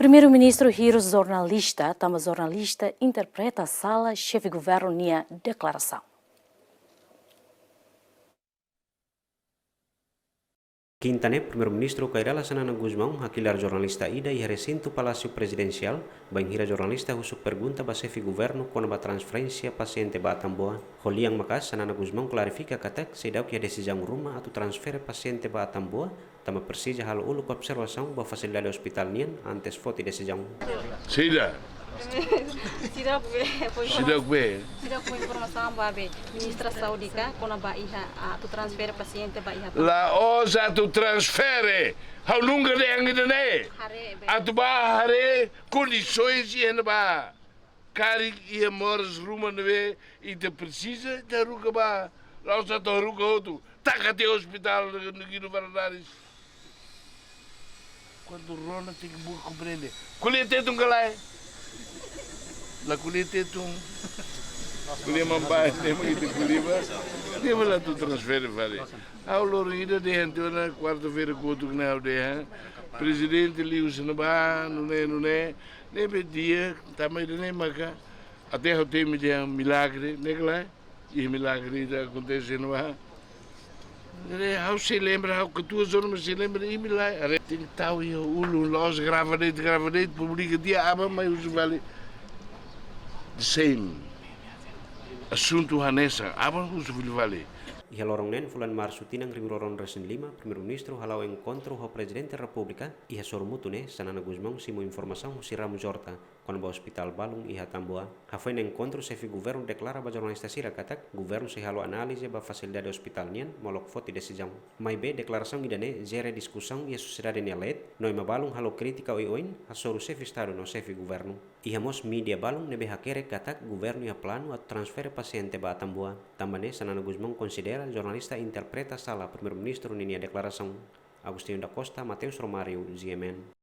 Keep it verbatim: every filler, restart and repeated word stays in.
Primeiru-Ministru hirus jornalista, tanba jornalista interpreta sala xefe governu nia deklarasaun. Kinta ne'e, Primeiru-Ministru Kay Rala Xanana Gusmão hakilar jornalista ida iha resintu Palásiu Prezidensiál, bainhira jornalista husu pergunta ba xefe governu kona-ba transferénsia pasiente ba Atambua. Ho lian maka'as, Xanana Gusmão klarifika katak seidauk iha desizaun ruma atu transfere pasiente ba Atambua, tanba presiza halo uluk observasaun ba fasilidade ospitál nian antes foti desizaun. Sida. Seidauk be, fó informasaun. Seidauk be. Seidauk fó informasaun ba be Ministra Saúde ka, kona-ba iha, ah, atu transfere pasiente ba iha. La'ós atu transfere. Ha'u nunka dehan ida-ne'e. Haree be. Atu ba haree kondisoens iha ne'ebá. Karik iha moras ruma ne'ebé ita presiza, ita haruka ba. La'ós atu haruka hotu. Taka tiha ospitál Guido Valadares. Kuandu rona tenke buka komprende. Ko'alia Tetun ka lae? La ko'alia Tetun. Ko'alia Mambae, ne'e mak ita ko'alia ba. Ne'e mak la atu transfere fali. Ha'u loron ida dehan tiha ona kuarta-feira kotuk ne'e ha'u dehan. Prezidente liu husi ne'ebá, nune'e, nune'e. Ne'ebé di'ak, tanba ida-ne'e maka. Até ha'u temi dehan milagre, ne'e ka lae? Iha milagre ida akontese iha ne'ebá. Ne'e ha'u sei lembra, ha'u katuas ona, mas sei lembra iha milagre. Haree, tenke tau iha ulun, la'ós grava de'it, grava de'it, publika tiha, aban mai husu fali. The same. Asuntu hanesan, aban husu fali fali. Iha loron neen, fulan Marsu tinan rihun rua ruanulu-resin-lima, Primeiru-Ministru hala'o enkontru ho Prezidente Repúblika, iha Sorumutu ne'e, Xanana Gusmão simu informasaun husi Ramos Horta kona-ba ospitál balun iha Atambua. Hafoin enkontru, xefe governu deklara ba jornalista sira katak governu sei halo análize ba fasilidade ospitál nian molok foti desizaun. Maibé deklarasaun ida-ne'e jere diskusaun iha sosiedade nia leet, no ema balun halo krítika oioin hasoru xefe Estadu no xefe governu. Iha mós média balun ne'ebé hakerek katak governu iha planu atu transfere pasiente ba Atambua. Tanba ne'e, Xanana Gusmão konsidera jornalista interpreta sala Primeiru-Ministru ninia deklarasaun. Agostinho da Costa, Mateus Romário, G M N.